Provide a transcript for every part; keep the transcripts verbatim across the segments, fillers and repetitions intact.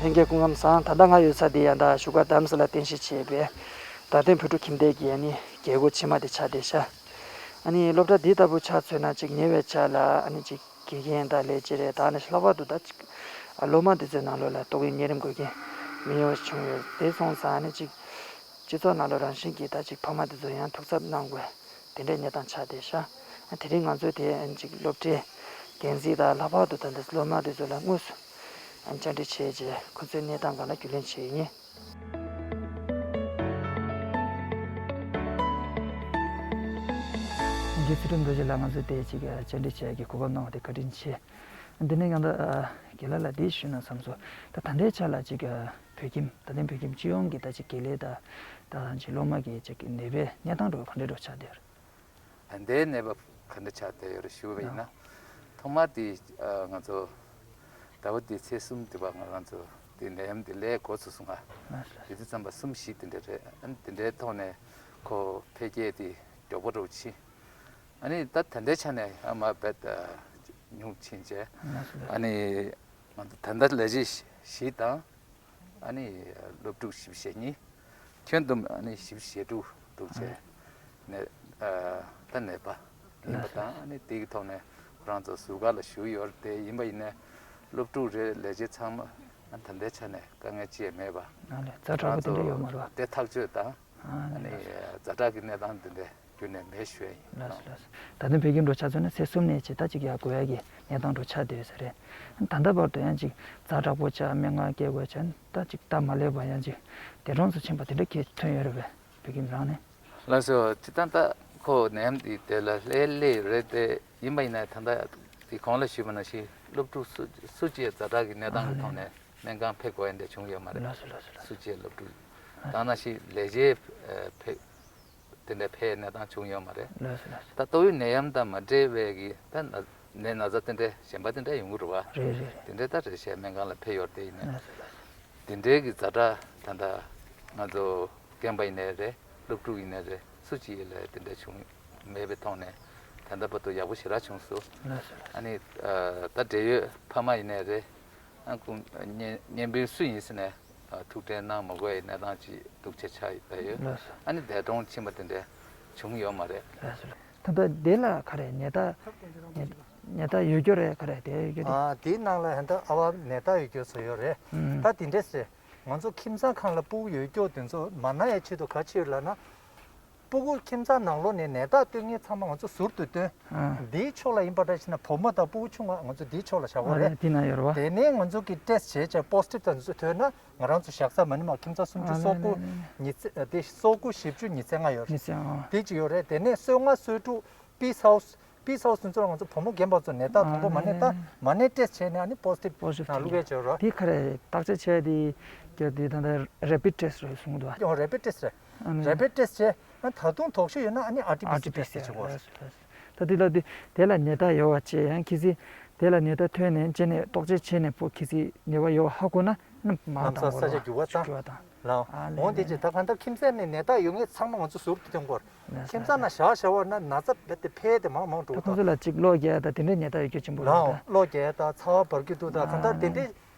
ལྷན་རྒྱས་སྐུ་ཁམས་བཟང་། ད་ལྟ་ང་ཡོད་ས་འདི་ཡང་ད་བཞུགས་སྒར་རྡ་རམ་ས་ལ་རྟེན་གཞི་བྱས་པའི་རྡ་སྟེང་བོད་ཕྲུག་ཁྱིམ་སྡེ་གི་ཨ་ནི་རྒྱལ་སྒོ་ཕྱི་མ་དེ་ཆགས་བསྡད་ཤག་ཨ་ནི་སློབ་གྲྭ་འདི་ལྟ་བུ་ཆགས་ཚུལ་ན་ཅིག་ཉེ་བའི་ཆར་ལ་ཨ་ནི་ཅིག་དགེ་རྒན་དང་ལས་བྱེད་རེད། ད་ནི་ལྷག་པར་དུ་ད་ཅིག་སློབ་མ་འདི་ཚོའི་ནང་ལོགས་ལ་ལྟོ་གོས་གཉན་རིམས་དགོས་མཁན་མི་ཡོང་བ་བྱུང་ཡོད། དེ་སོང་ཙང་ཨ་ནི་ཅིག་སྤྱི་ཚོགས་ནང་ལོགས་རང་བཞིན་གྱིས་ད་ཅིག་ཕ་མ་འདི་ཚོ་ཡང་ཐུགས་འཚབ་གནང་དགོས་དེ་འདྲའི་གནས་སྟངས་ཆགས་བསྡད་ཤག་ཨ་དེ་རིང་ང་ཚོས་དེ་ཨ་ནི་ཅིག་སློབ་གྲྭའི་འགན་འཛིན་དང་ལྷག་པར་དུ་ད་འདི་སློབ་མ་འདི་ཚོ་ལ་དངོས་སུ་ཨ་ནི་བཅར་འདྲི་བྱས་རྗེས་ཁོ་ཚོའི་གནས་སྟངས་སྒང་ལ་རྒྱུས་ལོན་བྱེད་ཡིན། རྒན་ཚུལ་ཁྲིམས་རྡོ་རྗེ་ལགས། ང་ཚོས་དེ་ཅིག་བཅར་འདྲི་བྱེད་ཀྱི་གོ་སྐབས་གནང་བ་དེ་བཀའ་དྲིན་ཆེ། འདི་ནས་ཡང་ད་རྒན་ལགས་ལ་འདི་ཞུས་ན་བསམ་སོང་། ད་ད་ལྟའི་ཆ་ལ་ཅིག་བོད་ཁྱིམ་རྡ་སྟེང་བོད་ཁྱིམ་སྤྱི་ཡོངས་ཀྱི་ད་ཅིག་དགེ་ལས་དང་ད་ཅིག་སློབ་མ་གི་ཅིག་ནད་པའི་གནས་སྟངས་འགྲོ་ག་འདྲ་འགྲོ་ཆགས་བསྡད་ཡོད་རེད། ད་ལྟའི་ནད་པ་ག་འདྲ་ཆགས་བསྡད་ཡོད་རེད་ཞུ་བ་ཡིན་ན། ཐོག་མ་དེ་ང་ཚོ་ཟླ་བ་འདིའི་ཚེས་གསུམ་དེ་བར་ང་རང་ཚོ་དེ་ནད་ཡམས་དེ་སླེབས་འགོ་ཚུགས་སོང་ང་། དེ་དུས་ཙམ་པ་གསུམ་བཞི་དེ་འདྲ་རེད། ཨ་ནི་དེ་འདྲའི་ཐོག་ནས་ཁོ་འཕེལ་རྒྱས་དེ་མགྱོགས་པོ་འགྲོ་ཕྱིན། ཨ་ནི་ད་ད་ལྟའི་ཆ་ནས་ཨ་མ་རྦད་ཉུང་ཕྱིན་བྱས། ཨ་ནི་ང་ཚོ་ད་ལྟ་ལས་བྱེད་བཞི་དང་། ཨ་ནི་སློབ་ཕྲུག་བཞི་བཅུ་ཞེ་གཉིས། ཁྱོན་བསྡོམས་ཨ་ནི་བཞི་བཅུ་ཞེ་དྲུག་འདུག་བྱས་ནས། ཨ་ད་ནད་པ་ཡིན་པ་དང་། ཨ་ནི་དེ་གི་ཐོག་ནས་ཁོ་རང་ཚོ་ཟུར་བཀག་ལ་བཞུགས་ཡོད་རེད། དེ་ཡིན་པ་ཡིན་ནའི་སློབ་ཕྲུག་རེད། ལས་བྱེད་ཚང་མ་ཨ་ད་ལྟའི་ཆ་ནས་དཀའ་ངལ་ཅི་ཡང་མེད་པ། ཨ་ལས་ཛ་དྲག་པོ་དེ་འདྲ་ཡོད་མ་རེད་པ། དེ་ཐག་གཅོད་དང་། ཨ་ནི་ཛ་དྲག་གི་གནས་སྟངས་དེ་འདྲ་ཁྱོན་ནས་མེད་ཞུ་ཡ་ཡིན། ལགས་སོ་ལགས་སོ། ད་ལྟ་བོད་ཁྱིམ་འགྲོ་ཆ་མཚོན་ན་ཚེས་གསུམ་ནས་བྱས་ད་ཅིག་ཡར་འགོ་ཡ་གི་གནས་སྟངས་འགྲོ་ཆགས་བསྡད་ཡོད་ས་རེད། ད་ལྟ་བར་དུ་ཡང་ཅིག་ཛ་དྲག་པོ་ཆགས་སྨན་ཁང་སྐྱེལ་དགོས་ཆགས་ད་ཅིག་སྟབས་མ་ལེགས་པ་ཡང་ཅིག་འདས་གྲོངས་སུ་ཕྱིན་པ་དེ་འདྲ་གལ་ཐོན་ཡོད་རེད་པས་བོད་ཁྱིམ་རང་ནས། ལགས་སོ། སྤྱིར་བཏང་ད་ཁོ་ནད་ཡམས་འདི་དེ་ལ་སླེབས་སླེབས་ཡོད་རེད། དེ་ཡིན་པ་ཡིན་ན་ད་ལྟ་དེ་གོང་ལ་ཞུས་པ་ནང་བཞིན་སློབ་ཕྲུག་སུ་སུ་གཅིག་ཛ་དྲག་གི་གནས་སྟངས་ཀྱི་ཐོག་ནས་སྨན་ཁང་ཕེབས་དགོས་ཡ་འདྲ་བྱུང་ཡོད་མ་རེད། ལགས་སོ་ལགས་སོ་ལགས་སོ། སུ་གཅིག་སློབ་ཕྲུག་དང་ནང་བཞིན་ལས་བྱེད་ཕེབས། དེ་འདྲ་ཕེབས་གནས་སྟངས་བྱུང་ཡོད་མ་རེད། ལགས་སོ་ལགས་སོ། ད་ཏོག་དབྱིབས་ནད་ཡམས་དང་མ་འབྲེལ་བའི་གི་ད་ན་ནད་ན་ཚ་དེ་འདྲ་གཞན་པ་དེ་འདྲ་ཡོང་གི་རེད་པ། རེད་རེད་རེད། དེ་འདྲ་ད་རེད་བྱས་སྨན་ཁང་ལ་ཕེབས་ཡོད་རེད། དེ་ཡིན་ནའི་ལགས་སོ་ལགས་སོ། དེ་འདྲའི་གི་ཛ་དྲག་ད་ལྟ་ང་ཚོ་རྒན་པ་ཡིན་ནའི་རེད། སློབ་ཕྲུག་ཡིན་ནའི་རེད། སུ་གཅིག་ཡིན་ལ་དེ་འདྲ་བྱུང་མེད་པའི་ཐོག་ནས་ད་ལྟ་བར་དུ་ཡག་པོ་ཞེ་དྲག་བྱུང་སོང་། ལགས་སོ་ལགས་སོ། ཨ་ནི་ད་འབྲེལ་ཡོད་ཕ་མ་ཡིན་ནའི་རེད། ཨ་ཁུ་གཉེན་གཉེན་དཔོན་སུ་ཡིན་ཟེར་ནས་ཨ་ཐུགས་ཁྲལ་གནང་མ་དགོས་པའི་གནས་སྟངས་ཅིག་འདུག་བྱས་ཆགས་བསྡད་ཡོད། ལགས་སོ། ཨ་ནི་འདས་གྲོངས་ཕྱིན་པ་དེ་འདྲ་བྱུང་ཡོད་མ་རེད། ལགས་སོ། ད་ལྟ་དེ་ལ་ག་རེ་ནད་རྟགས་ནད་ནད་རྟགས་ཡོད་རྒྱུ་རེད། ག་རེ་དེ་ཡོད་རྒྱུ་རེད། ཨ་དེའི་ནང་ལ་ཧན་ད་ཨ་བ་ནད་རྟགས་ཡོད་རྒྱུ་ཚོ་ཡོད་རེད། ཨུམ། ད་དེ་འདྲས་རེད། ང་ཚོ་ཁྱིམ་ཚང་ཁང་ལ་སྤུ་གུ་ཡོད་རྒྱུ་དེ་ཚོ་མ་ན་ཡའི་ཆེད་དུ་ག་ཅི་ཡོད་ལབ་ན། སྤུ་གུ་ཁྱིམ་ཚང་ནང་ལོགས་ནས་ནད་རྟགས་སྟོན་མཁན་ཚང་མ་ང་ཚོ་ཟུར་དུ་བཏོན། ཨ། འདིའི་ཕྱོགས་ལ་ཡིན་པ་འདྲ་ཞིག་ན་བུ་མོ་དང་སྤུ་གུ་ཆུང་བ་ང་ཚོ་འདིའི་ཕྱོགས་ལ་བཞག་གོ་རེད། ཨ་དེ་ན་ཡོད་རེད་བ། དེ་ནས་ང་ཚོ་གི་ཊེ་སི་བྱས་བྱས་པོ་སི་ཊིབ་དང་འདི་ཚོ་ཐོན་ན་ང་རང་ཚོ་བཞག་ས་མ་ནི་མ་ཁྱིམ་ཚང་སུམ་ཅུ་ཨ་སོ་དགུ་ལེ་ལེ་ལེ་ལེ། ཉི་ཚེ་དེ་སོ་དགུ་བཞི་བཅུ་ཉི་ཚེ་ལྔ་ཡོད་རེད། ཉི་ཚེ་ལྔ། དེ་གཅིག་ཡོད་རེད། དེ་ནས་སོ་ལྔ་སོ་དྲུག་པིས་ཧའུ་སི་པིས་ཧའུ་སི་འདི་ཚོ་ལ་ང་ཚོ་བུ་མོ་རྒན་པ་ཚོ་ནད་རྟགས་མཐོན་པོ་མ་ནི་ད་མ་ནི་ཊེ་སི་བྱས་ནས་ཨ་ནི་པོ་སི་ཊིབ་པོ་སི་ཊིབ་ནང་བླུག་ཡས་བྱས་རོ། དེ་ག་རེ་བརྟག་དཔྱད་བྱས་དེ་ཀྱི་དེ་ད་ལྟ་རེ་པིཌ་ཊེ་སི་རེད་གསུངས་འདུག་ཨ། ཡང་རེ་པིཌ་ཊེ་སི་རེད། ཨ་ནི་རེ་པིཌ་ཊེ་སི་བྱས་ཨ་ད་དུང་དོགས་གཞི་ཡོད་ན་ཨ་ནི་ཨར་ཊི་པི་སི་ཊེ་སི་བྱེད་དགོས་རེད། ད་དེ་ལ་དེ་དེ་ལ་ནད་རྟགས་ཡོད་པ་བྱས་ཡང་གལ་སྲིད་དེ་ལ་ནད་རྟགས་ཐོན་ནས་བྱས་ནས་རྟོག་དཔྱད་བྱས་ནས་པོ་གལ་སྲིད་ནད་པ་ཡོད་པ་ཧ་གོ་ན་ཨ་ནི་མར་ལམ་སང་ས་ཆ་འགྱུར་བ་བཏང་། འགྱུར་བ་བཏང་། ལའོ། ཨ་ལེ་འོང་དེ་ལེ། ཅི་ད་གང་ལྟར་ཁྱིམ་མཚེས་ནས་ནད་རྟགས་ཡོད་མཁན་ཚང་མ་ང་ཚོ་ཟུར་དུ་ཐོན་དགོས་རེད། ལགས་སོ། ཁྱིམ་ཚང་ན་བཞག་བཞག་པ་ན་ན་ཚ་རྦད་དེ་འཕེལ་དེ་མང་མང་འགྲོ་ད་ཁོང་ཚོ་ལ་གཅིག་གློག་རྒྱག་ད་དེ་འདྲའི་ནད་རྟགས་ཡོད་རྒྱུ་ཆེན་པོ་རེད་ད། ལའོ་གློག་རྒྱག་ད་ཚ་བ་འབར་རྒྱུ་འདུག་ད་གང་ལྟར་དེ་འདྲའི་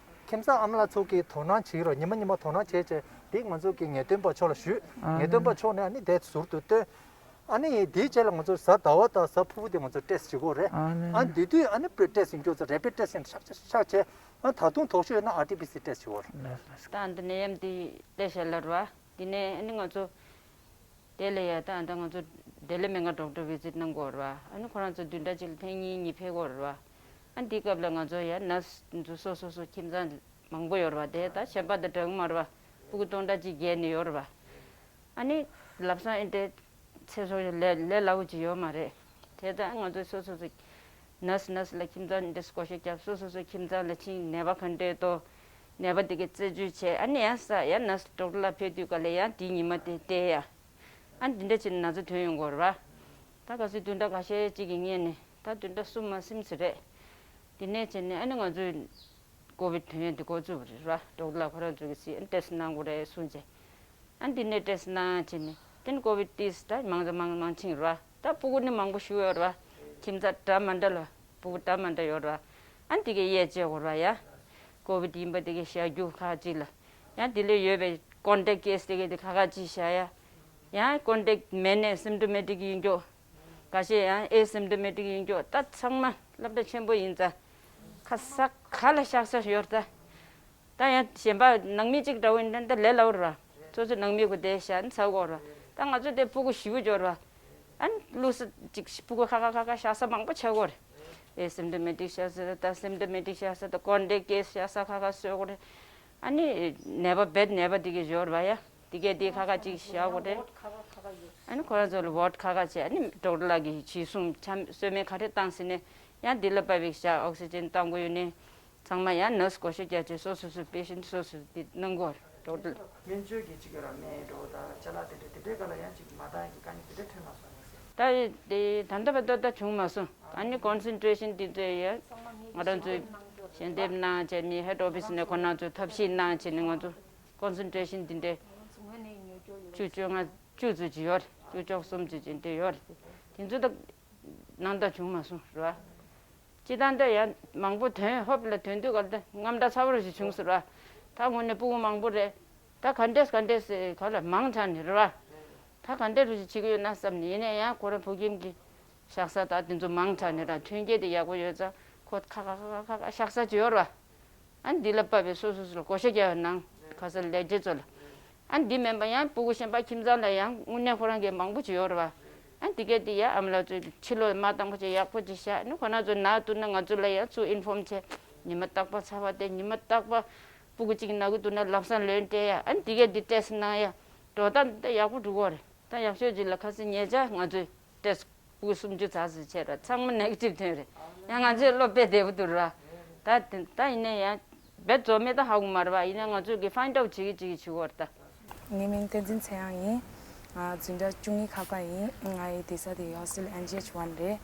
ཁྱིམ་ཚང་ཨ་མ་ལགས་ཚོ་གིས་དོ་སྣང་བྱེད་རོགས། ཉི་མ་ཉི་མ་དོ་སྣང་བྱེད་བྱས་དེ་ང་ཚོ་གི་ངེས་སྟོན་པ་མཆོག་ལ་ཞུས། ཨ་ངེས་སྟོན་པ་མཆོག་ནས་ཨ་ནི་དེ་ཟུར་དུ་བཏོན། ཨ་ནི་དེའི་རྗེས་ལ་ང་ཚོ་གཟའ་ཟླ་བ་དང་གཟའ་ཕུར་བུ་དེ་ང་ཚོ་ཊེ་སི་བྱེད་དགོས་རེད། ཨ་ནི་ཨ་དེ་དུས་ཨ་ནི་པི་ཊེ་སི་ཡིན་རྒྱུ་ཚོ་རེ་པིཌ་ཊེ་སི་ཡིན་ཤག་ཤག་ཤག་བྱས། ཨ་ད་དུང་དོགས་གཞི་ཡོད་ན་ཨར་ཊི་པི་སི་ཊེ་སི་བྱེད་དགོས་རེད། ད་འདི་ནད་ཡམས་དེ་ལས་བྱ་ལར་བ་དེ་ནས་ཨ་ནི་ང་ཚོ། དེ་ལ་ཡ་ད་ད་ང་ཚོ་ཌེ་ལི་སྨན་ཁང་ཌོག་ཊར་བི་ཛིཊ་གནང་དགོས་རེད་བ། ཨ་ནི་ཁོ་རང་ཚོ་བདུན་ཕྲག་གཅིག་ལ་ཐེངས་གཉིས་གཉིས་ཕེབས་དགོས་རེད་བ། ཨ་འདི་སྐབས་ལ་ང་ཚོ་ཡ་ནར་སི་ཚོ་སོ་སོ་སོ་ཁྱིམ་ཚང་མང་པོ་ཡོད་རེད་བ། དེ་ད་གཞན་པ་དང་འདྲ་གི་མ་རེད་བ། སྤུ་གུ་སྟོང་ཕྲག་གཅིག་བརྒལ་ནས་ཡོད་རེད་བ། ཨ་ནི་ལབ་སང་ཨེ་འདྲའི་ཚེ་སྲོག་ལས་ལས་སླ་བོ་ཅིག་ཡོད་མ་རེད། དེ་ད་ང་ཚོ་སོ་སོ་སོ་ནར་སི་ནར་སི་ལ་ཁྱིམ་ཚང་འདྲ་བསྐོ་བཞག་བརྒྱབ། སོ་སོ་སོ་ཁྱིམ་ཚང་ལ་ཕྱིན་ནད་པ་ག་འདྲས་འདུག་ནད་པ་དེ་གའི་རྩད་གཅོད་བྱས། ཨ་ནི་ཡང་ས་ཡང་ནར་སི་ཌོག་ཊར་ལ་ཕེབས་དུས་ག་ལ་ཡང་དེའི་ཉི་མ་དེ་བལྟས་ཡ། ཨ་ནི་འདི་འདྲ་བྱས་ནས་ན་ཚ་ཐོན་ཡོང་གི་རེད་བ། ད་ག་ཚོད་བདུན་ཕྲག་ཁ་ཤས་ཅིག་གི་སྔོན་ནས་ད་བདུན་ཕྲག་གསུམ་མ་ཟིན་ཟིན་རེད། དེ་ནས་བྱས་ནས་ཨ་ནི་ང་ཚོས་ཀོ་བིཌ་ཐོན་ཡོང་དེ་འགོ་བཙུགས་པ་རེད་བ། ཌོག་ཊར་ལགས་ཁོ་རང་ཚོ་གིས་ཨ་ནི་ཊེ་སི་གནང་དགོས་རེད་གསུངས་བྱས། ཨ་ནི་དེ་ནས་ཊེ་སི་གནང་བྱས་ནས་དེ་ནས་ཀོ་བིཌ་ཊེ་སི་ད་མང་ཙམ་མང་མང་ཕྱིན་རེད་བ། ད་སྤུ་གུ་ནི་མང་པོ་ཞིག་ཡོད་རེད་བ། ཁྱིམ་ཚང་འདྲ་མི་འདྲ་ལ་སྤུ་གུ་འདྲ་མི་འདྲ་ཡོད་རེད་བ། ཨ་ནི་དེ་གའི་དབྱེ་དཔྱད་དགོས་རེད་བ་ཡ། ཀོ་བིད་ཡིན་པ་དེ་གའི་བཞག་རྒྱུ་ཁག་ཅིག་ལ། ཡང་དེ་ལས་ཡོད་པའི་ཀོན་ཊེག་ཊི་ཀེ་སི་དེ་གའི་དེ་ཁག་ཁག་ཅིག་བཞག་ཡ། ཡང་ཀོན་ཊེག་ཊི་མེད་ནས་སིམ་ཊོ་མེ་ཊིག་ཡིན་རྒྱུ། ཁ་ཤས་ཡང་ཨེ་སིམ་ཊོ་མེ་ཊིག་ཡིན་རྒྱུ། ད་ཚང་མ་སློབ་གྲྭ་ཆེན་པོ་ཡིན་ཙང་། ཁ་ས་ག་ལ་བཞག་ས་ཡོད་ད། ད་ཡང་གཞན་པ་ནང་མི་གཅིག་འདྲ་བོ་ཡིན་ན་ད་ལས་སླ་བོ་རེད་བ། སོ་སོའི་ནང་མི་གུ་དེ་བཞག་ན་ཚར་གོ་རེད་བ། ད་ང་ཚོ་དེ་སྤུ་གུ་བཞི་པོ་འབྱོར་བ། ཨ་ནི་བླུགས་ས་གཅིག་སྤུ་གུ་ཁ་ཁ་ཁ་ཁ་བཞག་ས་མང་པོ་ཆགས་གོ་རེད། ཨེ་སིམ་ཊོ་མེ་ཊིག་བཞག་ས་ད་སིམ་ཊོ་མེ་ཊིག་བཞག་ས་ད་ཀོན་ཊེག་ཊི་ཀེ་སི་བཞག་ས་ཁ་ཁ་བཟོས་གོ་རེད། ཨ་ནི་ནད་པ་བེད་ནད་པ་དེ་གའི་འབྱོར་བ་ཡ། དེ་གའི་དེ་ཁ་ཁ་གཅིག་བཞག་གོ་རེད། ཨ་ནི་ཁོ་རང་ཚོ་ལ་ཝོར་ཌི་ཁ་ཁ་བྱས། ཨ་ནི་ཌོག་ཊར་ལགས་ཀྱིས་ཇི་གསུང་ཆ་གསོལ་སྨན་ག་རེ་བཏང་ཟིན་ནས་ཡང་འདི་ལ་བབས་པའི་ཞག་ཨོག་སི་ཇན་བཏང་དགོས་ཡོད་ནས། ཚང་མ་ཡང་ནར་སི་བགོ་བཤའ་རྒྱག་བྱས་སོ་སོ་སོའི་པེ་ཤེན་ཊི་སོ་སོས་འདི་གནང་དགོས་རེད། ཌོག་ཊར། སྨན་བཅོས་ཀྱི་གཅིག་ཡོད་ར། སྨན་འགྲོ་དང་ཅ་ལག་དེ་འདྲ་དེ་འདྲའི་སྒང་ལ་ཡང་གཅིག་མ་འདང་གི་དཀའ་ངལ་དེ་འདྲ་ཐོན་མ་སོང་ངས་ཟེར། ད་དེ་ད་ལྟ་བར་དུ་ད་བྱུང་མ་སོང་། ཨ་ནི་ཀོན་སེན་ཊྲེ་ཤན་དེ་ཚོ་ཡང་ང་རང་ཚོས་ཞལ་འདེབས་གནང་བྱས་ནས་ཧེཌ་ཨོ་ཕི་སི་ནས་ཁོ་རང་ཚོས་ཐབས་ཤེས་གནང་བྱས་ནས་ང་ཚོ་ཀོན་སེན་ཊྲེ་ཤན་དེ་འདྲའི་བཅུ་བཅོ་ལྔ་བཅུ་ཙམ་ཅིག་ཡོད་རེད། བཅུ་བཅུ་གསུམ་ཙམ་ཅིག་འདྲ་ཡོད་རེད། དེ་ཚོ་ད་གནང་ད་བྱུང་མ་སོང་རེད་བ། སྤྱིར་བཏང་ད་ཡང་མང་པོ་ཐོན། ཧོབ་ལ་ཐོན་དུས་ག་ལ་ད་དངངས་སྐྲག་ཚ་བོ་རེ་ཞིག་བྱུང་ཟེར་བ། ད་དངོས་གནས་སྤུ་གུ་མང་པོ་རེད། ད་ག་འདྲས་ག་འདྲས་ག་ལ་མང་དྲགས་ནས་རེད་བ། ད་ག་འདྲས་རེ་ཞིག་བྱེད་ཀྱི་ཡོད་ན་བསམ་ནས། ཡིན་ན་ཡང་ཁོ་རང་བོད་ཁྱིམ་གྱི་བཞག་ས་ད་དེ་ཚོ་མང་དྲགས་ནས་ར་ཐོན་སྐྱེད་དེ་ཡག་པོ་ཡོད་ཙང་ཁོ་ཁ་ཁ་ཁ་ཁ་ཁ་བཞག་ས་ཅིག་ཡོད་རེད་བ། ཨ་ནི་འདི་ལ་བབས་པའི་སོ་སོ་སོ་ལ་བགོ་བཤའ་རྒྱག་ཡ་གནང་། ག་ས་ལས་བྱེད་ཚོ་ལ། ཨ་ནི་འདི་མིན་པ་ཡང་སྤུ་གུ་གཞན་པ་ཁྱིམ་ཚང་ལ་ཡང་དངོས་གནས་ཁོ་རང་གི་མང་པོ་ཅིག་ཡོད་རེད་བ། ཨ་ནི་འདི་གས་འདི་ཡ་ཨ་མ་ལགས་ཚོས་ཕྱི་ལོགས་མ་བཏང་པ་ཅིག་ཡག་པོ་ཅིག་བཞག་ཨ་ནི་ཁོ་རང་ཚོ་ན་འདུག་ན་ང་ཚོ་ལ་ཡང་ཚུར་ཨིན་ཕོམ་བྱས། ཉི་མ་རྟག་པར་ཚ་བ་དེ། ཉི་མ་རྟག་པར་སྤུ་གུ་གཅིག་ན་གི་འདུག་ན་ལམ་སང་ལན་སྤྲད་ཡ། ཨ་ནི་འདི་གས་འདི་ཊེ་སི་གནང་ཡ། འགྲོ་སྟངས་འདི་ཡག་པོ་འགྲོ་གི་རེད། ད་ཡག་ཤོས་ཅིག་ལ་ཁ་སང་ཉེ་ཆར་ང་ཚོས་ཊེ་སི་སྤུ་གུ་སུམ་ཅུ་ཙམ་ཞིག་བྱས་ར་ཚང་མ་ནེ་གེ་ཊིབ་ཐོན་རེད། ཡང་ང་ཚོའི་བློ་དཔེ་བདེ་པོ་འདུག་ར། ད་དེ་ད་ཡིན་ན་ཡང་རྦད་རྫོགས་མེད་ད་ཧ་གོ་མ་རེད་བ། ཡིན་ན་ང་ཚོས་ཀྱི་ཕའིན་ཌ་ཨའུ་ཊི་བྱེད་ཀྱི་བྱེད་ཀྱི་བྱེད་དགོས་རེད་ད། ངའི་མིང་བསྟན་འཛིན་ཚེ་དབྱངས་ཡིན། ང་འཛིན་གྲྭ་བཅུ་གཉིས་ཁ་པ་ཡིན། ང་ཡི་བསྡད་ས་དེ་ཧོ་སི་ཊེལ་ཨེན་ཇི་ཨེཆ་ཝན་རེད།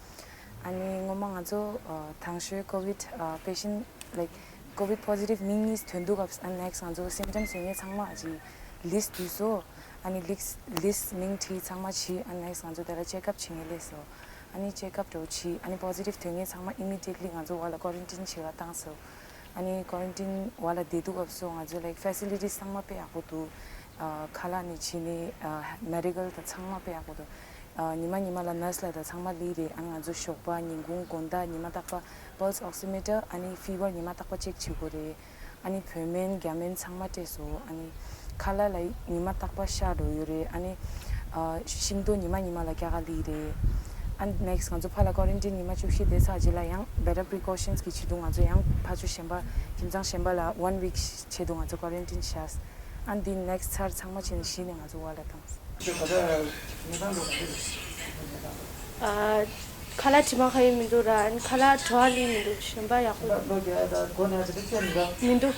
ཨ་ནི་སྔོན་མ་ང་ཚོ་ཨ་དང་ཤོས་ཀོ་བིད་ཨ་པེ་ཤེན་ཊི་ལའིཀ་ཀོ་བིད་པོ་ཟི་ཊིབ་མི་གཉིས་ཐོན་དུས་སྐབས། ཨ་ནེག་སི་ང་ཚོ་སིམ་ཊམ་སི་ཡོད་མཁན་ཚང་མ་ཨ་ཅིག་ལིསི་བསྡུས་སོང་། ཨ་ནི་ལིསི་ལིསི་མིང་བྲིས། ཚང་མ་བྲིས། ཨ་ནེག་སི་ང་ཚོ་དེ་ལ་ཅེག་ཨབ་བྱེད་མཁན་སླེབས་སོང་། ཨ་ནི་ཅེག་ཨབ་འགྲོ་བྱས། ཨ་ནི་པོ་ཟི་ཊིབ་ཐོན་མཁན་ཚང་མ་ཨི་མི་ཌི་ཡེཊ་ལི་ང་ཚོ་འོག་ལ་ཀོ་རན་ཊིན་བྱེད་ག་བཏང་སོང་། ཨ་ནི་ཀོ་རན་ཊིན་འོག་ལ་བསྡད་དུས་སྐབས་སུ་ང་ཚོ་ལའིཀ་ཕེ་སི་ལི་ཊིས་ཚང་མ་དཔེ་ཡག་པོ་འདུག་ཨ་ཁ་ལག་ནས་བྱས་ནས་ཨ་མེ་ཌི་ཀལ་དང་ཚང་མ་དཔེ་ཡག་པོ་འདུག་ཨ་ཉི་མ་ཉི་མ་ལ་ནར་སི་ལགས་དང་ཚང་མ་སླེབས་རེད། ཨ་ནི་ང་ཚོ་ཞོགས་པ་ཉིན་གུང་དགོང་དག་ཉི་མ་རྟག་པར་པལ་སི་ཨོག་སི་མི་ཊར་ཨ་ནི་ཕི་བར་ཉི་མ་རྟག་པར་ཅེག་བྱེད་དགོས་རེད། ཨ་ནི་བོད་སྨན་རྒྱ་སྨན་ཚང་མ་སྤྲད་སོང་། ཨ་ནི་ཁ་ལག་ལ་ཉི་མ་རྟག་པར་ཤ་འགྲོ་ཡོད་རེད། ཨ་ནི་ཨ་ཤིང་ཏོག་ཉི་མ་ཉི་མ་ལ་རྒྱག་ག་སླེབས་རེད། ཨ་ནི་ནེག་སི་ང་ཚོ་ཕར་ལ་ཀོ་རན་ཊིན་ཉི་མ་བཅུ་བཞི་བསྡད་ཚར་རྗེས་ལ་ཡང་བེ་ཊར་པི་རི་ཀོ་ཤན་སི་གི་ཆེད་དུ་ང་ཚོ་ཡང་ཕར་ཚུར་གཞན་པ་ཁྱིམ་ཚང་གཞན་པ་ལ་ཝན་ཝིག་ཆེད་དུ་ང་ཚོ་ཀོ་རན་ཊིན་བཞག་ཨ་ནི་འདི་ནེག་སི་ཚར་ཚང་མ་བྱས་ནས་གཞི་ནས་ང་ཚོ་འོག་ལ་བཏང་སོང་། ཁྱོད་ག་ཚོད་ཉལ་ཁང་འགྲོ་ག་ཚོད་རེད། ཨ། ཁ་ལག་དྲི་མ་གང་ཡང་མི་འདུག་ར། ཁ་ལག་བྲོ་བ་ལི་མི་འདུག་གཞན་པ་ཡག་པོ་འདུག་ལོ་རྒྱུས་ད་སྒོ་ནས་དེ་འདྲ་བཤད་མི་འདུག་མི་འདུག་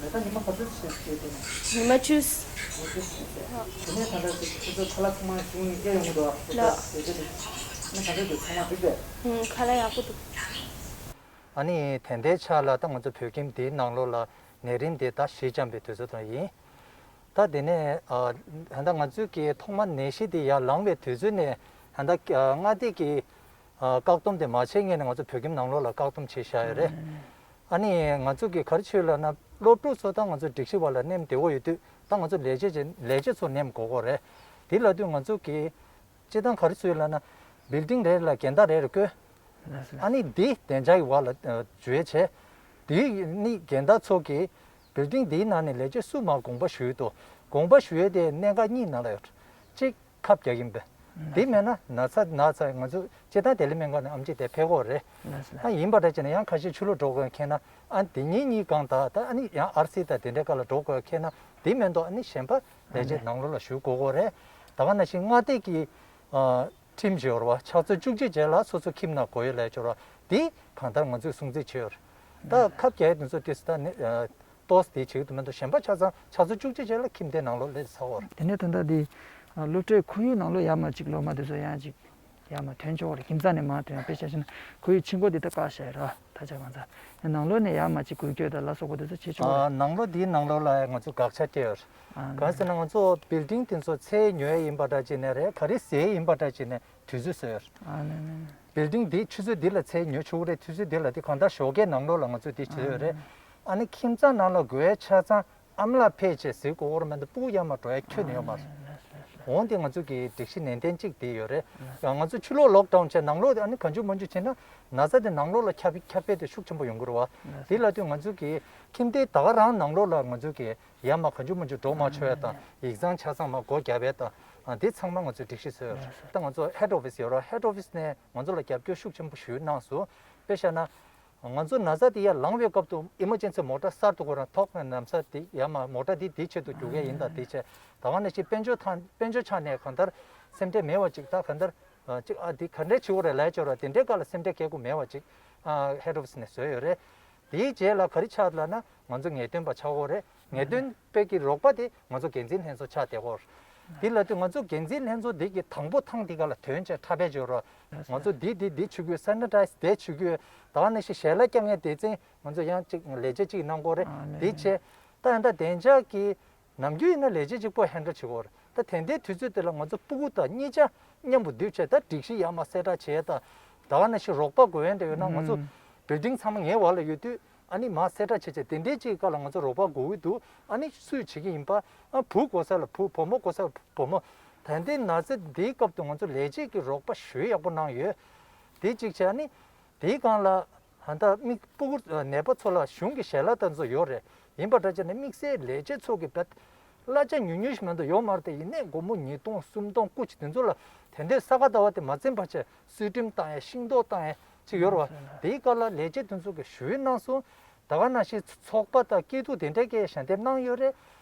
ད་ཉི་མ་ག་ཚོད་ཞིག་བྱས་ཏེ་ནས། ཉི་མ་བཅུ། ཉི་མ་བཅུ་ཞིག་བྱས། དེ་ནས་ད་ལྟ་ཁོ་ཚོ་ཁ་ལག་ཚང་མ་གཞུང་ནས་སྐྱེལ་ཡོང་གི་འདུག་ལགས། དེ་ཚོ་དེ་ནས་ག་ཚོད་འདུག་ཚང་མ་འགྲིག་པས། ཨུམ། ཁ་ལག་ཡག་པོ་འདུག་ཨ་ནི་དེ་འདྲའི་ཆ་ལ་ད་ང་ཚོ་བོད་ཁྱིམ་འདིའི་ནང་ལོགས་ལ་ནད་རིམས་དེ་ད་ཞི་འཇམ་པའི་དུས་ཚོད་དང་ཡིན། ད་དེ་ནས་ཨ་ད་ལྟ་ང་ཚོས་ཀྱི་ཐོག་མ་ནད་གཞི་དེ་ཡར་ལངས་པའི་དུས་ཚོད་ནས་ད་ལྟ་མངའ་སྡེ་གི་ཨ་བཀག་སྡོམ་དེ་མ་བྱས་སྔོན་ནས་ང་ཚོ་བོད་ཁྱིམ་ནང་ལོགས་ལ་བཀག་སྡོམ་བྱས་བཞག་ཡོད་རེད། ཨ་ནི་ང་ཚོ་གི་ག་རེ་བྱས་ལབ་ན་སློབ་ཕྲུག་ཚོ་ད་ང་ཚོ་སྒྲིག་གཞི་བར་ལ་མནན་བདེ་བོ་ཡོད་དུས་ད་ང་ཚོ་ལས་བྱེད་ཀྱི་ལས་བྱེད་ཚོ་མནན་དགོས་ཀྱི་རེད། དེ་ལབ་དུས་ང་ཚོ་གི་སྤྱིར་བཏང་ག་རེ་བཟོས་ལབ་ན། བིལ་ཌིང་རེ་རེ་ལ་རྒན་བདག་རེ་རེ་བསྐོས། ལགས་སོ། ཨ་ནི་འདི་བདེ་འཇགས་ཀྱི་བར་ལ་ཨ་འཇུ་ཡས་བྱས། དེ་ནི་རྒན་བདག་ཚོ་གིས་བིལ་ཌིང་འདིའི་ནང་ནས་ལས་བྱེད་སུ་མར་དགོངས་པ་ཞུ་ཡས་འདུག་དགོངས་པ་ཞུ་ཡས་དེ་གནད་འགག་གཉིས་ནང་ལ་ཡོད། གཅིག་ཁབ་རྒྱག་གིན་པས། འདི་མེད་ན་ན་ཚ་ན་ཚ་ང་ཚོ་སྤྱིར་བཏང་ལྡི་ལི་སྨན་ཁང་ནས་ཨེམ་ཆི་དེ་ཕེབས་ཀྱི་ཡོད་རེད། ལགས་སོ། ཨ་ཡིན་པ་འདྲ་བྱས་ན་ཡང་ཁ་ཤས་ཕྱི་ལོགས་འགྲོ་དགོས་མཁྱེན་ན། ཨ་དེ་ཉིན་གཉིས་གང་ད་ད་ཨ་ནི་ཡང་ཨར་སི་དང་དེ་འདྲའི་སྒང་ལ་འགྲོ་དགོས་མཁྱེན་ན། དེ་མེད་དོ་ཨ་ནི་གཞན་པ་ལས་བྱེད་ནང་ལོགས་ལ་ཞུགས་དགོས་ཀྱི་ཡོད་རེད། ད་ག་ནང་བཞིན་མངའ་སྡེ་གི་ཨ་ཁྲིམས་ཤིག་ཡོད་རེད་བ། ཕྱག་ཚོད་བཅུ་གཅིག་རྗེས་ལ་སོ་སོ་ཁྱིམ་ནང་སྒོ་ཡོལ་ལས་ཆོག་རེད་བ། དེ་གང་ལྟར་ང་ཚོས་སྲུང་བརྩི་བྱས་ཡོད་རེད། ད་ཁབ་རྒྱག་ཡས་དེ་ཚོ་ཏོག་ཙམ་ད་ནི་ཨ་ཏོག་ཙམ་དེ་བྱེད་ཀྱི་འདུག་མ་གཏོགས་གཞན་པ་ཆ་ཚང་ཕྱག་ཚོད་བཅུ་གཅིག་རྗེས་ལ་ཁྱིམ་སྡེའི་ནང་ལོགས་སླེབས་ཚར་ཡོད་རེད། དེ་ནས་ད་ལྟ་དེ་ཨ་སློབ་གྲྭའི་ཁོར་ཡུག་ནང་ལོགས་ཡར་མར་ཅིག་སློབ་མ་དེ་ཚོ་ཡང་ཅིག་ཡར་མར་ཐོན་ཆོག་རེད། ཁྱིམ་ཚང་ནས་མར་ཐོན། དཔེ་ཆ་བཞག་ན་ཁོར་ཡུག་ཕྱི་སྒོ་དེ་ད་བཀག་བཞག་ཡོད་རེད་བ། ད་ཆ་གང་ཚ་ནང་ལོགས་ནས་ཡར་མར་ཅིག་འགུལ་སྐྱོད་དང་ལ་སོགས་པ་དེ་ཚོ་བྱེད་ཆོག་རེད། ནང་ལོགས་འདིའི་ནང་ལོགས་ལ་ང་ཚོ་དགག་བྱ་བཀལ་ཡོད་རེད། གང་ཟེར་ན་ང་ཚོ་བིལ་ཌིང་དེ་ཚོ་ཚད་ཉོ་ཡས་ཡིན་པ་འདྲ་བྱས་ནས་རེད། ག་རེ་ཟས་ཡིན་པ་འདྲ་བྱས་ནས་དུས་ཚོད་བཟོས་ཡོད་རེད། བིལ་ཌིང་འདི་ཆུ་ཚོད་འདི་ལ་ཚད་ཉོ་ཆོག་གི་རེད། དུས་ཚོད་འདི་ལ་དེ་གང་ལྟར་ཞོགས་ཀའི་ནང་ལོགས་ལ་ང་ཚོས་འདི་བྱས་ཡོད་རེད། ཨ་ནི་ཁྱིམ་ཚང་ནང་ལ་དགོས་ཡ་ཆ་ཚང་ཨ་མ་ལགས་ཕེབས་བྱས་གཟིགས་དགོས་བོར་མེད་འདུག་སྤུ་གུ་ཡར་མར་འགྲོ་ཡ་ཁྱོན་ནས་ཡོད་མ་སོང་། འོན་ཏེ་ང་ཚོ་གི་སྒྲིག་གཞི་ནན་ཏན་གཅིག་དེ་ཡོད་རེད། ཡང་ང་ཚོ་ཕྱི་ལོགས་ལོག་ཌའུན་བྱས་ནང་ལོགས་དེ་ཨ་ནི་གང་བྱུང་མང་བྱུང་བྱས་ན་ན་ཚ་དེ་ནང་ལོགས་ལ་ཁྱབ་ཁྱབ་སྤེལ་དེ་ཤུགས་ཆེན་པོ་ཡོང་གི་རེད་བ། དེ་ལ་དུས་ང་ཚོ་གི་ཁྱིམ་སྡེ་ད་ག་རང་ནང་ལོགས་ལ་ང་ཚོ་གི་ཡར་མར་གང་བྱུང་མང་བྱུང་འགྲོ་མ་ཆོག་ཡ་དང་ཡིག་ཚང་ཆ་ཚང་མར་སྒོ་རྒྱབ་ཡ་དང་དེ་ཚང་མ་ང་ཚོས་སྒྲིག་གཞི་བཟོས་ཡོད་རེད། ད་ང་ཚོ་ཧེཌ་ཨོ་ཕི་སི་ཡོད་རེད། ཧེཌ་ཨོ་ཕི་སི་ནས་ང་ཚོ་ལ་རྒྱབ་སྐྱོར་ཤུགས་ཆེན་པོ་ཞུས་གནང་སོང་། དཔེ་བཞག་ན། ང་ཚོ་ན་ཚ་དེ་ཡར་ལངས་པའི་སྐབས་སུ་ཨི་མར་ཇེན་སི་མོ་ཊ་གསར་དུ་ཁོ་རང་ཐོག་ནས་ན་ཚ་དེ་ཡར་མར་མོ་ཊ་དེ་དེའི་ཆེད་དུ་རྒྱུག་ཡས་ཡིན་ད་དེའི་ཆེད་ད་ག་ནང་བཞིན་དཔལ་འབྱོར་ཐང་དཔལ་འབྱོར་ཆ་ནས་གང་ལྟར་སེམས་ཁྲལ་མེད་པ་ཅིག་ད་གང་ལྟར་ཅིག་ཨ་དེ་ག་འདྲས་བྱེད་དགོས་རེད་ལབ་ཡ་ཅིག་ཡོད་རེད། དེ་འདྲའི་སྐབས་ལ་སེམས་ཁྲལ་སྐྱེ་དགོས་མེད་པ་ཅིག་ཨ་ཧེཌ་ཨོ་ཕི་སི་ནས་བཟོས་ཡོད་རེད། དེའི་རྗེས་ལ་ག་རེ་ཆགས་ལབ་ན་ང་ཚོ་ངེས་སྟོན་པ་ཆགས་ཀྱི་ཡོད་རེད། ངེས་སྟོན་པའི་གི་རོགས་པ་དེ་ང་ཚོ་འགན་འཛིན་ལྷན་ཚོགས་ཆགས་བསྡད་ཀྱི་ཡོད་རེད། དེ་ལབ་དུས་ང་ཚོ་འགན་འཛིན་ལྷན་ཚོགས་འདི་གི་དང་པོ་ཐེངས་འདི་ག་ལ་ཐོན་བྱས་འཁྲབ་པའི་བརྗོད་རོགས། ང་ཚོ་འདི་འདི་འདི་བྱེད་དགོས། སེ་ནི་ཊའི་ཛི་དེ་བྱེད་དགོས། ད་ག་ནང་བཞིན་ཞལ་ལག་བཀྱག་མཁན་སྡེ་ཚན་ང་ཚོ་ཡང་གཅིག་ལས་བྱེད་གཅིག་གནང་དགོས་རེད། འདི་བྱས་ད་ཡང་ད་བདེ་འཇགས་ཀྱི་ནམ་རྒྱུན་ཡིན་ན་ལས་བྱེད་གཅིག་པོ་ཧེན་ཌལ་བྱེད་དགོས་རེད། ད་དེ་འདྲའི་དུས་ཚོད་དེ་ལ་ང་ཚོ་སྤུ་གུ་དང་གཉིས་ཆ་མཉམ་པོ་འདུས་བྱས་ད་སྒྲིག་གཞི་ཡར་མར་གསལ་བསྒྲགས་བྱས་ད་ད་ག་ནང་བཞིན་རོགས་པ་དགོས་ཡ་འདྲ་ཡོད་ན་ང་ཚོ་བིལ་ཌིང་ཚང་མ་ངའི་འོག་ལ་ཡོད་དུས། ཨ་ནི་མར་གསལ་བསྒྲགས་བྱས་བྱས་དེ་འདྲའི་ཅིག་སྐབས་ལ་ང་ཚོ་རོགས་པ་དགོས་ཀྱི་འདུག་ཨ་ནི་སུས་བྱེད་ཀྱི་ཡིན་པ། ཨ་བུ་དགོས་ས་ལ་བུ། བུ་མོ་དགོས་ས་ལ་བུ་མོ། ད་ལྟའི་ན་ཚ་འདིའི་སྐབས་དུ་ང་ཚོ་ལས་བྱེད་ཀྱི་རོགས་པ་ཞུ་ཡག་པོ་གནང་ཡོད། དེ་གཅིག་བྱས། ཨ་ནི་དེའི་སྒང་ལ་ད་ལྟ་མི་སྤུ་གུ་ནད་པ་ཚོ་ལ་གཞུང་གི་ཞལ་ལག་དེ་ཚོ་ཡོད་རེད། ཡིན་པ་འདྲ་བྱས་ན་དམིགས་བསལ་ལས་བྱེད་ཚོ་གི་བད་གླ་ཆ་ཉུང་ཉུང་ཞིག་མ་གཏོགས་ཡོད་མ་རེད། དེ་ཡིན་ནའི་སྒོར་མོ་ཉིས་སྟོང་སུམ་སྟོང་སྐུ་མཁྱེན་དེ་ཚོ་ལ་དེ་འདྲའི་ས་ག་ཟླ་བ་དེ་མ་ཚིམ་བར་བྱས་སུས་ཁྲིམས་བཏང་ཡ་ཤིང་ཏོག་བཏང་ཡ་ཅིག་ཡོད་རེད་བ། དེའི་སྐབས་ལ་ལས་བྱེད་དེ་ཚོ་གིས་ཞུ་ཡིག་གནང་སོང་། ད་ག་ནང་བཞིན་ཚོགས་པ་དང་སྐྱིད་སྡུག་དེ་འདྲའི་སྐད་ཞལ་འདེབས་གནང་ཡོད་རེད།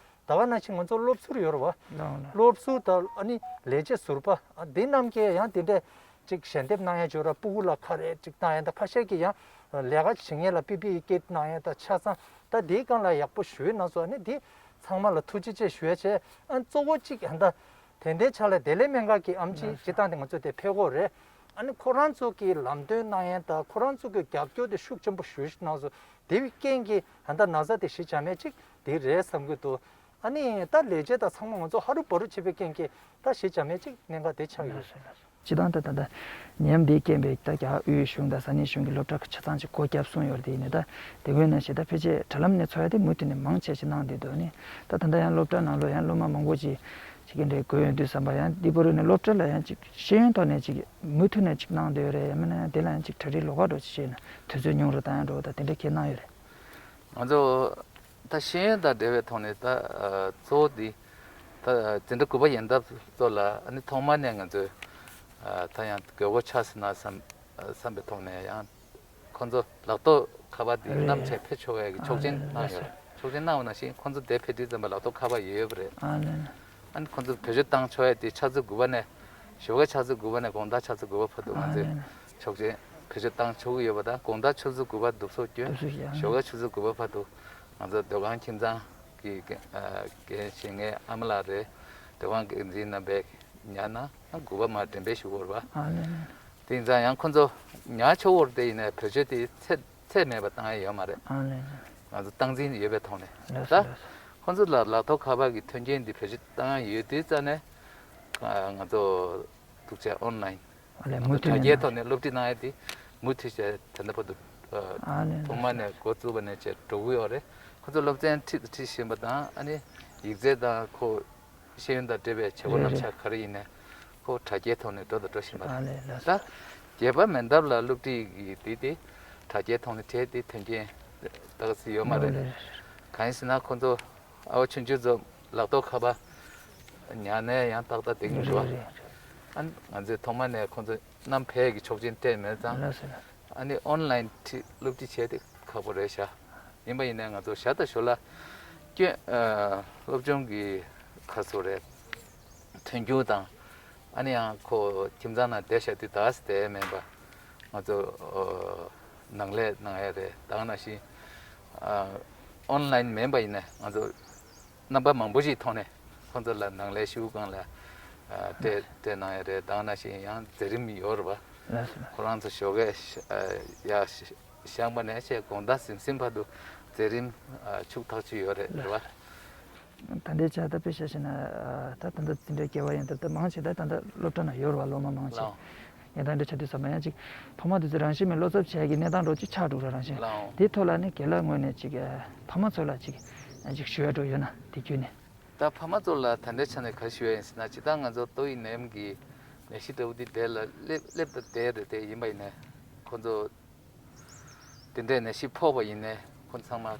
ད་ག་ནང་བཞིན་ང་ཚོ་སློབ་ཟུར་ཡོད་རེད་བ། སློབ་ཟུར་དང་ཨ་ནི་ལས་བྱེད་ཟུར་པ་འདི་རྣམས་ཀྱིས་ཡང་དེ་འདྲའི་ཅིག་ཞལ་འདེབས་གནང་ཡ་ཅིག་ཡོད་རེད། སྤུ་གུ་ལ་ཁ་རས་ཅིག་བཏང་ཡ་དང་ཁ་ཤས་ཀྱིས་ཡང་ལས་ཀ་བྱེད་མཁན་ལ་པི་པི་ཨི་ཀིཊ་གནང་ཡ་དང་ཆ་ཚང་ད་དེའི་སྒང་ལ་ཡག་པོ་ཞུས་གནང་སོང་། ཨ་ནི་དེ་ཚང་མ་ལ་ཐུགས་རྗེ་ཆེ་ཞུ་ཡ་བྱས། ཨ་གཙོ་བོ་གཅིག་ད་དེ་འདྲའི་ཆ་ལ་བདེ་ལེགས་སྨན་ཁང་གི་ཨེམ་ཆི་སྤྱི་བཏང་དེ་ང་ཚོ་དེ་ཕེབས་ཀྱི་ཡོད་རེད། ཨ་ནི་ཁོ་རང་ཚོ་གི་ལམ་སྟོན་གནང་ཡ་དང་ཁོ་རང་ཚོ་གི་རྒྱབ་སྐྱོར་དེ་ཤུགས་ཆེན་པོ་ཞུས་གནང་སོང་། དེ་བའི་རྐྱེན་གྱིས་ད་ལྟ་ན་ཚ་དེ་ཞི་འཇགས་མེད་ཅིག་དེ་རེད་བསམ་གྱི་འདུག་ཨ་ནི་ད་ལས་བྱེད་དང་ཚང་མ་ང་ཚོ་ཧ་རུ་བ་རུ་བྱེད་པའི་རྐྱེན་གྱིས་ད་ཞི་འཇགས་མེད་ཅིག་གནད་འགག་དེ་ཆགས་ཡོད། སྤྱི་བཏང་ད་ད་ད་ཉམས་འདིའི་རྐྱེན་པས་ད་རྒྱ་དབུས་གཞུང་དང་ས་གནས་གཞུང་གི་སློབ་གྲྭ་ཆ་ཚང་ཅིག་སྒོ་བརྒྱབ་སོང་ཡོད་རེད། དེ་ཡིན་ནའི་ད་དེ་སྔོན་ནང་བཞིན་ད་ཕལ་ཆེར་དྲ་ལམ་ནས་འཚོགས་ཡ་དེ་མུ་མཐུད་ནས་མང་ཆེ་ཅིག་གནང་བསྡད་འདུག་ཨ་ནི་ད་ད་ལྟ་ཡང་སློབ་གྲྭ་ནང་ལོགས་ཡང་སློབ་མ་མང་པོ་ཅིག་བྱེད་ཀྱི་འདྲ་དགོས་ཡོང་དུས་ཙམ་པ་ཡང་འདི་བར་དུ་ནས་སློབ་གྲྭ་ལ་ཡང་ཅིག་ཤེས་ཡོན་ཐོག་ནས་ཅིག་མུ་མཐུད་ནས་ཅིག་གནང་བསྡད་ཡོད་རེད། ཡང་མིན་ན་ཡང་དེ་ལ་ཡང་ཅིག་གྲ་སྒྲིག་ལོགས་ཀ་འདྲ་ཅིག་བྱས་ན་དུས་ཚོད་ཉུང་རུ་བཏང་ཡ་འདྲ་བོ་དང་དེ་འདྲ་གང་གནང་ཡོད་རེད། ང་ཚོ་ད་ཤེས་ཡོན་དང་འབྲེལ་བའི་ཐོག་ནས་ད་གཙོ་བོ་འདི་ད་འཛིན་གྲྭ་དགུ་པ་ཡན་འདབ་ཚོ་ལ་ཨ་ནི་ཐོག་མ་ནས་ང་ཚོས་ད་ཡང་དགོས་མཁོ་ཆགས་སྲིད་ན་བསམ་བསམ་པའི་ཐོག་ནས་ཡང་། ཁོང་ཚོ་ལག་ཐོག་ཁ་པར་འདི་རེད། བསྣམས་བྱས་ཕེབས་ཆོག་ཡས་ཀྱི་ཨ་ཆོག་མཆན་ལེ་གནང་ཡོད་རེད། ཆོག་མཆན་གནང་བ་ནང་བཞིན་ཁོང་ཚོ་དེ་ཕེབས་དུས་ཙམ་པ་ལག་ཐོག་ཁ་པར་ཡོད་ཡོད་པ་རེད། ཨ་ལེ་ལེ། ཨ་ནི་ཁོང་ཚོ་བེད་སྤྱོད་བཏང་ཆོག་ཡས་དེ་ཕྱག་ཚོད་དགུ་པ་ནས་ཞོགས་ཀའི་ཕྱག་ཚོད་དགུ་པ་ནས་དགོང་དག་ཕྱག་ཚོད་དགུ་པ་བར་དུ་ང་ཚོས་ཨ་ལེ་ལེ། ཆོག་མཆན་བེད་སྤྱོད་བཏང་ཆོག་གི་ཡོད་པ་དང་དགོང་དག་ཆུ་ཚོད་དགུ་པ་གདུབ་སོ་སྐྱོན། གདུབ་སོ་སྐྱོན། ཞོགས་ཀའི་ཆུ་ཚོད་དགུ་པ་བར་དུ་ང་ཚོ་སྡོད་ཁང་ཁྱིམ་ཚང་གི་འགན་འགན་བཞེས་མཁན་ཨ་མ་ལགས་རེད། སྡོད་ཁང་འགན་འཛིན་རྣམ་པས་ཉར་ན་དགུ་པ་མར་འགྲེམས་སྤེལ་ཞུ་དགོས་རེད་པ། ཨ་ལེ་ལེ། དེ་ཡིན་ཙང་ཡང་ཁོ་ཚོ་ཉར་ཆོག་གི་རེད། དེ་ཡིན་ནའི་བེད་སྤྱོད་དེ་ཚད་ཚད་མེད་པ་བཏང་ཡ་ཡོད་མ་རེད། ཨ་ལེ་ལེ། ང་ཚོ་སྟངས་འཛིན་ཡོད་པའི་ཐོག་ནས། ལགས་ད་སོ་ལགས་སོ། ཁོ་ཚོ་ལ་ལག་ཐོག་ཁ་པར་གྱི་མཐུན་རྐྱེན་འདི་བེད་སྤྱོད་བཏང་ཡ་ཡོད་དུས་ཙ་ནས་ང་ཚོ་ཐུག་ཆ་ཨོན་ལན། ཨ་ལེ་ང་ཚོ་མུ་མཐུད་དྲ་རྒྱའི་ནས་ཐོག་ནས་སློབ་ཁྲིད་གནང་ཡ་དེ་མུ་མཐུད་བྱས་ད་ལྟ་བར་དུ་ཨ་ལེ་ཐོག་མ་ལགས་སོ། ནས་འགོ་བཙུགས་པ་ནས་བྱས་འགྲོ་གི་ཡོད་རེད། ཁོ་ཚོ་སློབ་ཚན་ཁྲིད་ཁྲིད་བཞིན་པ་དང་ཨ་ནི་ཡིག་ཚད་དང་ཁོ། ཤེས་ཡོན་དང་འབྲེལ་བའི་བྱེད་སྒོ་རེད་རྣམ་རེད། གཞག་ག་རེ་ཡིན་ནའི་ཁོ་དྲ་རྒྱའི་ཐོག་ནས་འགྲོ་དང་འགྲོ་བཞིན་པ་ཨ་རེད། ལེ་ལགས་ད་སོ། རྒྱལ་པ་མན་འདབས་ལ་སློབ་ཁྲིད་ཀྱི་དེ་དེ་དྲ་རྒྱའི་ཐོག་ནས་བྲིས་ཏེ་མཐུན་རྐྱེན་ད་ག་ཚོད་ཡོད་མ་རེད། ལགས་རེད། གང་ཡིན་ཟེར་ན་ཁོ་ཚོ་ཨ་བ་ཆུང་ཆུང་ཚོ་ལག་ཐོག་ཁ་པར་ཉར་ནས་ཡང་ཏག་ཏག་བསྡད་ཀྱི་འདུག་རེད་པ། རེད་རེད། ཨ་ང་ཚོས་ཐོག་མ་ནས་ཁོ་ཚོ་བསྣམས་ཕེབས་ཀྱི་ཆོག་མཆན་སྤྲད་མེད་ཙང་། ལགས་སོ་ལགས། ཨ་ནི་ཨོན་ལན་ཁྲིད་སློབ་ཁྲིད་བྱས་ཏེ་ཁག་པོ་རེད་ཤག་ཡིན་པ་ཡིན་ནའི་ང་ཚོ་ཞར་དང་ཞོར་ལ་སྐྱོན་ཨ་སློབ་སྦྱོང་གི་ཁ་གསོ་རེད། མཐུན་འགྱུར་དང་ཨ་ནི་ཡང་ཁོ་ཁྱིམ་ཚང་ནང་བསྡད་བཞག་དུས་ད་ག་སེ་བསྡད་མེད་པ་ང་ཚོ་ཨ་ནང་ལས་གནང་ཡ་རེད། ད་ག་ནང་བཞིན་ཨ་ཨོན་ལན་མིན་པ་ཡིན་ནའི་ང་ཚོ་རྣམ་པ་མང་པོ་ཞིག་ཐོག་ནས་ཁོང་ཚོ་ལ་ནང་ལས་ཞུ་སྒང་ལ་ཨ་སྤྲད་སྤྲད་གནང་ཡ་རེད། ད་ག་ནང་བཞིན་ཡང་མཛད་རིམ་ཡོད་རེད་པ། ལགས་སོ། ཁོ་རང་ཚོ་ཞོགས་ཀས་ཤ་ཨ་ཡར་ཤ་བཞེངས་པ་ནས་བྱས་དགོང་དག་ཟིན་ཟིན་བར་དུ་མཛད་རིམ་ཨ་ཆུག་ཐག་ཆོད་ཡོད་རེད། རེད་པ། ད་ལྟའི་ཆར་ད་དཔེ་བཞག་བྱས་ན་ཨ་ད་ད་ལྟ་འཛིན་གྲྭའི་སྐྱེས་པ་ཡིན་ད་ལྟ་མང་ཆེ་ད་ད་ལྟ་སློབ་གྲྭ་ནང་ཡོད་རེད་པ། སློབ་མ་མང་ཆེ། ལགས། གནས་སྟངས་འདྲ་ཆགས་དུས་ཙམ་པ་ཡང་ཅིག་ཕ་མ་དེ་ཚོ་རང་བཞིན་མེད་བློ་འཚབ་བྱེད་ཡ་གི་གནས་སྟངས་འདྲ་ཅིག་ཆགས་འགྲོ་ར། རང་བཞིན་ལའོ། དེའི་ཐོག་ལ་ནི་རྒན་ལགས་ངོས་ནས་ཅིག་ཕ་མ་ཚོ་ལ་ཅིག་ཅིག་ཞུ་ཡ་འདྲ་ཡོད་ན་དེ་བརྒྱུད་ནས། ད་ཕ་མ་ཚོ་ལ་ད་ལྟའི་ཆ་ནས་ག་རེ་ཞུ་ཡ་ཡིན་ཟེར་ན། སྤྱིར་བཏང་ང་ཚོ་ཏོག་དབྱིབས་ནད་ཡམས་ཀྱི་ནད་གཞི་འདྲ་བོ་འདི་འདྲ་ལ་སླེབས་སླེབས་དང་བསྡད་རེད། དེ་ཡིན་པ་ཡིན་ནའི་ཁོ་ཚོ་དེ་འདྲའི་ནད་གཞི་ཕོག་པ་ཡིན་ནའི་ཁོ་ཚང་མ་ཨ་ད་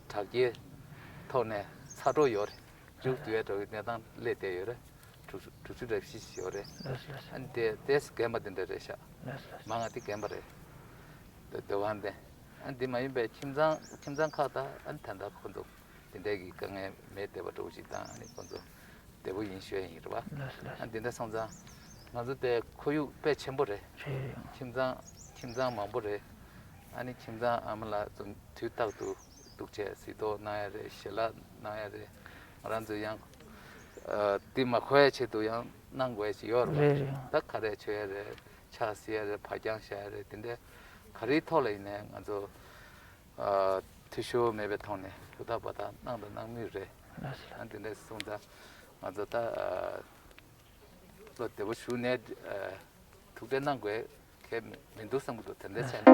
དྲག་སྐྱེད་ཐོག་ནས་ཚ་གྲང་ཡོད་རེད། མཇུག་བསྡུ་ཡ་འདྲ་བོའི་གནས་སྟངས་སླེབས་བསྡད་ཡོད་རེད། དྲུག་ཅུ་དྲུག་ཅུ་རེ་བཞི་ཞིག་ཡོད་རེད། ལགས་སོ། ལགས་སོ། ཨ་ནི་དེ་ཏོག་ཙམ་རྒན་པ་དེ་འདྲ་རེད་ཤག། ལགས་སོ། ལགས་སོ། མང་ང་དེ་རྒན་པ་རེད། དེ་དེ་བ་འདི་ཨ་ནི་དེ་མ་ཡིན་པའི་ཁྱིམ་ཚང་ཁྱིམ་ཚང་ཁག་ད་ཨ་ནི་ད་ལྟ་ཁོ་ཚོ་དེ་འདྲའི་གི་དཀའ་ངལ་མེད་བསྡད་པ་འདྲ་བོ་ཞིག་དང་། ཨ་ནི་ཁོ་ཚོ་བདེ་པོ་ཡིན་ཞུ་ཡ་ཡིན་རེད་བ། ལགས་སོ། ལགས་སོ། ཨ་ནི་དེ་འདྲ་སོང་ཙང་ང་ཚོ་དེ་ཁོར་ཡུག་དཔེ་ཆེན་པོ་རེད། རེད། ཁྱིམ་ཚང་ཁྱིམ་ཚང་མང་པོ་རེད། ཨ་ནི་ཁྱིམ་ཚང་ཨ་མ་ལགས་ཚོ་དུས་རྟག་ཏུ་འདུག་བྱས་གཟིགས་རྟོག་གནང་ཡ་རེད། ཞལ་ལག་གནང་ཡ་རེད། ང་རང་ཚོ་ཡང་ཨ་འདི་མ་འཁོར་ཡ་ཆེད་དུ་ཡང་གནང་དགོས་ཡ་ཞིག་ཡོད་རེད་བ། རེད་རེད། ད་ཁ་རས་མཆོད་ཡ་རེད། ཕྱག་བསིལ་ཡ་རེད། བག་རྐྱང་བཞག་ཡ་རེད། དེ་འདྲའི་ག་རེའི་ཐོག་ལ་ཡིན་ནའི་ང་ཚོ་ཨ་འཐུས་ཤོར་མེད་པའི་ཐོག་ནས་ཧུར་ཐག་འབད་ཐག་གནང་དང་གནང་མུས་རེད། ལགས་སོ། ཨ་དེ་འདྲ་སོང་ཙང་ང་ཚོ་ད་ཨ་བློ་བདེ་པོ་ཞུ་ནས་ཨ་ཐུགས་ཁྲལ་གནང་དགོས་གལ་མི་འདུག་བསམ་གྱི་འདུག། དེ་འདྲ་བྱས་ནས།